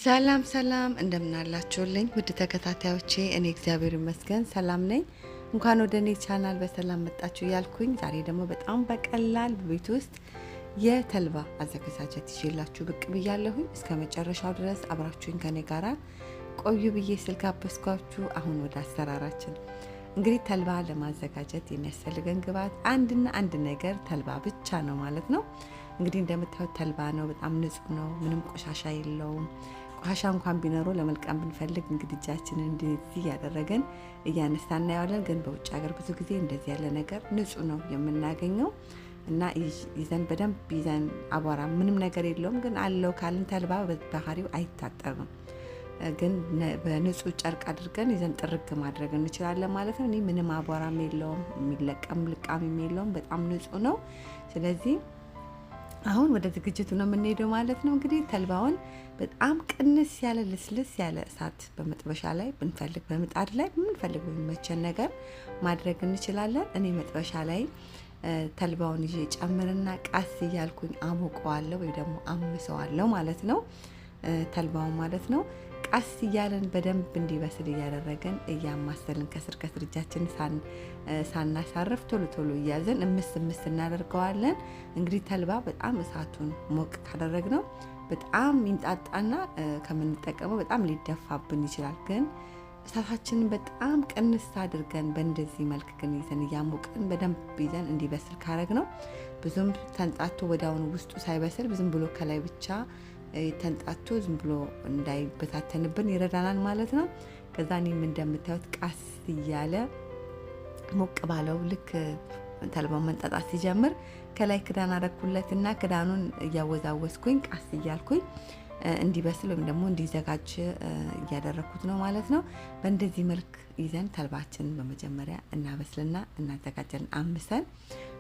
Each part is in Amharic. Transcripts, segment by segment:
ሰላም ሰላም እንደምናላችሁልኝ ውድ ተከታታዮቼ፣ እኔ እግዚአብሔር ይመስገን ሰላም ነኝ። እንኳን ወደ እኔ ቻናል በሰላም መጣችሁ እያልኩኝ ዛሬ ደግሞ በጣም በቀላል በቤት ውስጥ የተልባ አዘገጃጀት ይዤላችሁ ብቅ ብያለሁኝ። እስከ መጨረሻው ድረስ አብራችሁኝ ከኔ ጋራ ቆዩ ብዬ ስል ጋበዝኳችሁ። አሁን ወደ አሰራራችን። እንግዲህ ተልባ ለማዘጋጀት የሚያስፈልገን ግብአት አንድና አንድ ነገር ተልባ ብቻ ነው ማለት ነው። እንግዲህ እንደምታዩት ተልባ ነው። በጣም ንጹህ ነው። ምንም ቆሻሻ የለውም። ቆሻሻ እንኳን ቢኖረው ለመልቀም ብንፈልግ እንግዲህ እጃችንን እንደዚህ እያደረገን እያነሳ እናየዋለን። ግን በውጭ ሀገር ብዙ ጊዜ እንደዚህ ያለ ነገር ንጹህ ነው የምናገኘው እና ይዘን በደንብ ይዘን አቧራ ምንም ነገር የለውም። ግን አለው ካልን ተልባ በባህሪው አይታጠብም። ግን በንጹህ ጨርቅ አድርገን ይዘን ጥርግ ማድረግ እንችላለን ማለት ነው። እኔ ምንም አቧራም የለውም፣ የሚለቀም ልቃሚም የለውም። በጣም ንጹህ ነው። ስለዚህ አሁን ወደ ዝግጅቱ ነው የምንሄደው ማለት ነው። እንግዲህ ተልባውን በጣም ቅንስ ያለ ልስልስ ያለ እሳት በመጥበሻ ላይ ብንፈልግ፣ በምጣድ ላይ ብንፈልግ፣ በሚመቸን ነገር ማድረግ እንችላለን። እኔ መጥበሻ ላይ ተልባውን ይዤ ጨምርና ቀስ እያልኩኝ አሞቀዋለሁ ወይ ደግሞ አምሰዋለሁ ማለት ነው። ተልባውን ማለት ነው። ቀስ እያለን በደንብ እንዲበስል እያደረገን እያማሰልን ከስር ከስር እጃችን ሳናሳርፍ ቶሎ ቶሎ እያዘን እምስ እምስ እናደርገዋለን። እንግዲህ ተልባ በጣም እሳቱን ሞቅ ካደረግነው በጣም ይንጣጣና ከምንጠቀመው በጣም ሊደፋብን ይችላል። ግን እሳታችንን በጣም ቅንስ አድርገን በእንደዚህ መልክ ግን ይዘን እያሞቅን በደንብ ይዘን እንዲበስል ካረግነው ብዙም ተንጣቶ ወዲያውኑ ውስጡ ሳይበስል ዝም ብሎ ከላይ ብቻ ተንጣቶ ዝም ብሎ እንዳይበታተንብን ይረዳናል ማለት ነው። ከዛ እኔም እንደምታዩት ቀስ እያለ ሞቅ ባለው ልክ ተልባው መንጣጣት ሲጀምር ከላይ ክዳን አረኩለትና ክዳኑን እያወዛወዝኩኝ ቀስ እያልኩኝ እንዲበስል ወይም ደግሞ እንዲዘጋጅ እያደረኩት ነው ማለት ነው። በእንደዚህ መልክ ይዘን ተልባችንን በመጀመሪያ እናበስልና እናዘጋጃለን አምሰን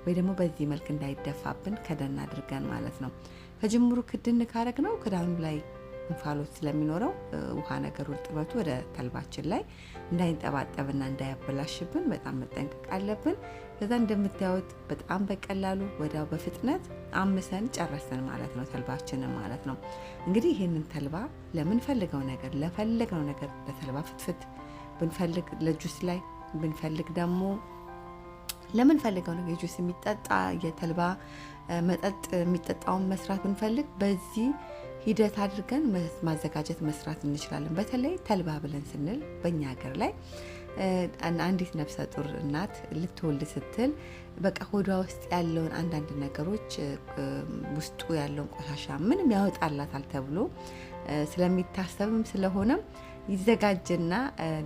ወይ ደግሞ በዚህ መልክ እንዳይደፋብን ከደን አድርገን ማለት ነው። ከጅምሩ ክድን ካረግነው ክዳኑ ላይ እንፋሎት ስለሚኖረው ውሃ ነገሩ እርጥበቱ ወደ ተልባችን ላይ እንዳይንጠባጠብና እንዳያበላሽብን በጣም መጠንቀቅ አለብን። ከዛ እንደምታዩት በጣም በቀላሉ ወዲያው በፍጥነት አምሰን ጨረስን ማለት ነው፣ ተልባችንን ማለት ነው። እንግዲህ ይህንን ተልባ ለምንፈልገው ነገር ለፈለግነው ነገር ለተልባ ፍትፍት ብንፈልግ፣ ለጁስ ላይ ብንፈልግ፣ ደግሞ ለምንፈልገው ነገር የጁስ የሚጠጣ የተልባ መጠጥ የሚጠጣውን መስራት ብንፈልግ በዚህ ሂደት አድርገን ማዘጋጀት መስራት እንችላለን። በተለይ ተልባ ብለን ስንል በእኛ ሀገር ላይ አንዲት ነፍሰ ጡር እናት ልትወልድ ስትል በቃ ሆዷ ውስጥ ያለውን አንዳንድ ነገሮች ውስጡ ያለውን ቆሻሻ ምንም ያወጣላታል ተብሎ ስለሚታሰብም ስለሆነም ይዘጋጅና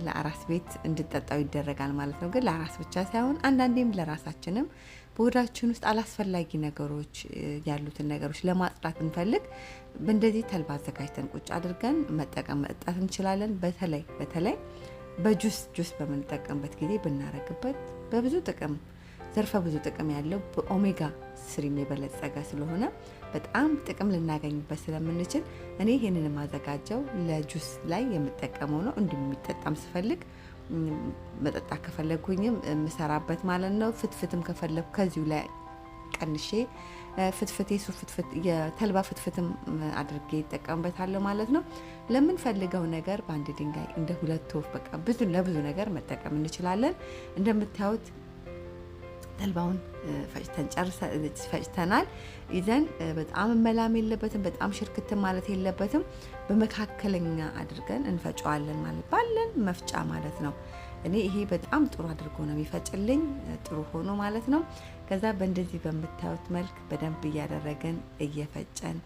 ለአራስ ቤት እንድጠጣው ይደረጋል ማለት ነው። ግን ለአራስ ብቻ ሳይሆን አንዳንዴም ለራሳችንም በሆዳችን ውስጥ አላስፈላጊ ነገሮች ያሉትን ነገሮች ለማጽዳት ብንፈልግ በእንደዚህ ተልባ አዘጋጅተን ቁጭ አድርገን መጠቀም መጠጣት እንችላለን። በተለይ በተለይ በጁስ ጁስ በምንጠቀምበት ጊዜ ብናረግበት በብዙ ጥቅም ዘርፈ ብዙ ጥቅም ያለው በ omega 3 ም የበለጸገ ስለሆነ በጣም ጥቅም ልናገኝበት ስለምንችል እኔ ይህንን የማዘጋጀው ለጁስ ላይ የምጠቀመው ነው። እንዲሁም የሚጠጣም ስፈልግ መጠጣት ከፈለግኩኝም የምሰራበት ማለት ነው። ፍትፍትም ከፈለግኩ ከዚሁ ላይ ቀንሼ ፍትፍት የሱ ፍትፍት የተልባ ፍትፍትም አድርጌ ይጠቀምበታለሁ ማለት ነው። ለምንፈልገው ነገር በአንድ ድንጋይ እንደ ሁለት ወፍ በቃ ብዙ ለብዙ ነገር መጠቀም እንችላለን። እንደምታዩት ተልባውን ፈጭተን ፈጭተናል። ይዘን በጣም መላም የለበትም፣ በጣም ሽርክት ማለት የለበትም። በመካከለኛ አድርገን እንፈጨዋለን ማለት ባለን መፍጫ ማለት ነው። እኔ ይሄ በጣም ጥሩ አድርጎ ነው የሚፈጭልኝ፣ ጥሩ ሆኖ ማለት ነው። ከዛ በእንደዚህ በምታዩት መልክ በደንብ እያደረግን እየፈጨን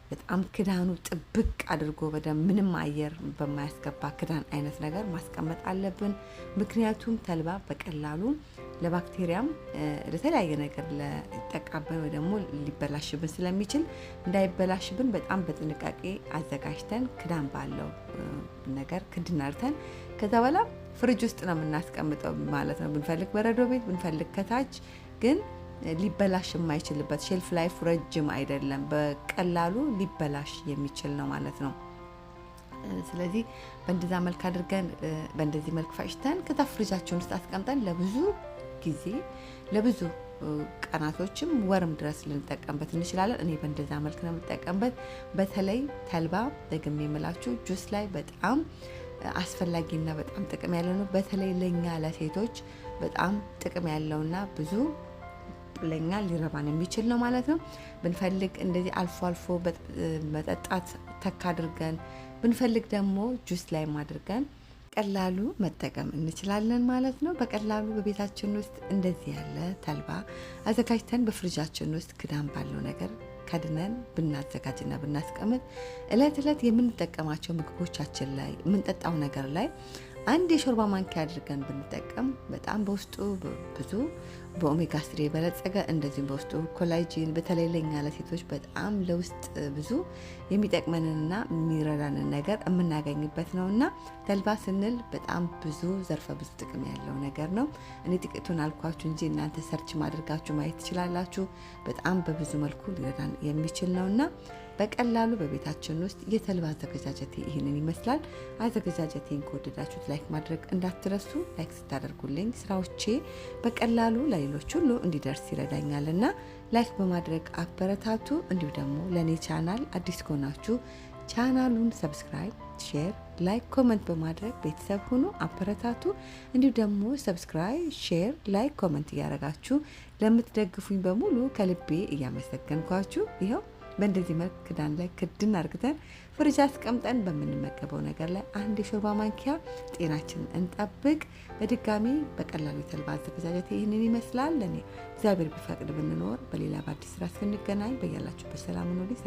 በጣም ክዳኑ ጥብቅ አድርጎ በደንብ ምንም አየር በማያስገባ ክዳን አይነት ነገር ማስቀመጥ አለብን። ምክንያቱም ተልባ በቀላሉ ለባክቴሪያም ለተለያየ ነገር ሊጠቃብን ወይ ደግሞ ሊበላሽብን ስለሚችል እንዳይበላሽብን በጣም በጥንቃቄ አዘጋጅተን ክዳን ባለው ነገር ክድን አድርተን ከዛ በኋላ ፍሪጅ ውስጥ ነው የምናስቀምጠው ማለት ነው። ብንፈልግ በረዶ ቤት፣ ብንፈልግ ከታች፣ ግን ሊበላሽ የማይችልበት shelf life ረጅም አይደለም፣ በቀላሉ ሊበላሽ የሚችል ነው ማለት ነው። ስለዚህ በእንደዛ መልክ አድርገን በእንደዚህ መልክ ፈጭተን ከዛ ፍሪጃችን ውስጥ አስቀምጠን ለብዙ ጊዜ ለብዙ ቀናቶችም ወርም ድረስ ልንጠቀምበት እንችላለን። እኔ በእንደዛ መልክ ነው የምጠቀምበት። በተለይ ተልባ ደግሜ የምላችሁ ጁስ ላይ በጣም አስፈላጊና በጣም ጥቅም ያለው ነው። በተለይ ለኛ ለሴቶች በጣም ጥቅም ያለውና ብዙ ለኛ ሊረባን የሚችል ነው ማለት ነው። ብንፈልግ እንደዚህ አልፎ አልፎ መጠጣት ተካ አድርገን፣ ብንፈልግ ደግሞ ጁስ ላይ አድርገን ቀላሉ መጠቀም እንችላለን ማለት ነው። በቀላሉ በቤታችን ውስጥ እንደዚህ ያለ ተልባ አዘጋጅተን በፍሪጃችን ውስጥ ክዳን ባለው ነገር ከድነን ብናዘጋጅና ብናስቀምጥ እለት እለት የምንጠቀማቸው ምግቦቻችን ላይ፣ የምንጠጣው ነገር ላይ አንድ የሾርባ ማንኪያ አድርገን ብንጠቀም በጣም በውስጡ ብዙ በ omega 3 የበለጸገ፣ እንደዚሁም በውስጡ collagen፣ በተለይ ለኛ ለሴቶች በጣም ለውስጥ ብዙ የሚጠቅመንንና የሚረዳንን ነገር የምናገኝበት ነውና ተልባ ስንል በጣም ብዙ ዘርፈ ብዙ ጥቅም ያለው ነገር ነው። እኔ ጥቂቱን አልኳችሁ እንጂ እናንተ search ማድረጋችሁ ማየት ትችላላችሁ። በጣም በብዙ መልኩ ሊረዳን የሚችል ነውና በቀላሉ በቤታችን ውስጥ የተልባ አዘገጃጀቴ ይህንን ይመስላል። አዘገጃጀቴን ከወደዳችሁት like ማድረግ እንዳትረሱ። Like ስታደርጉልኝ ስራዎቼ በቀላሉ ለሌሎች ሁሉ እንዲደርስ ይረዳኛልና like በማድረግ አበረታቱ። እንዲሁ ደግሞ ለእኔ ቻናል አዲስ ከሆናችሁ ቻናሉን subscribe፣ share፣ like፣ comment በማድረግ ቤተሰብ ሁኑ፣ አበረታቱ። እንዲሁ ደግሞ subscribe፣ share፣ like፣ comment እያደረጋችሁ ለምትደግፉኝ በሙሉ ከልቤ እያመሰገንኳችሁ ይኸው በእንደዚህ መልክ ክዳን ላይ ክድን አርግተን ፍሪጅ አስቀምጠን በምንመገበው ነገር ላይ አንድ የሾርባ ማንኪያ ጤናችንን እንጠብቅ። በድጋሚ በቀላሉ የተልባ አዘገጃጀት ይህንን ይመስላል። ለእኔ እግዚአብሔር ቢፈቅድ ብንኖር በሌላ በአዲስ ስራ እስክንገናኝ በያላችሁበት ሰላም ሁኑልኝ።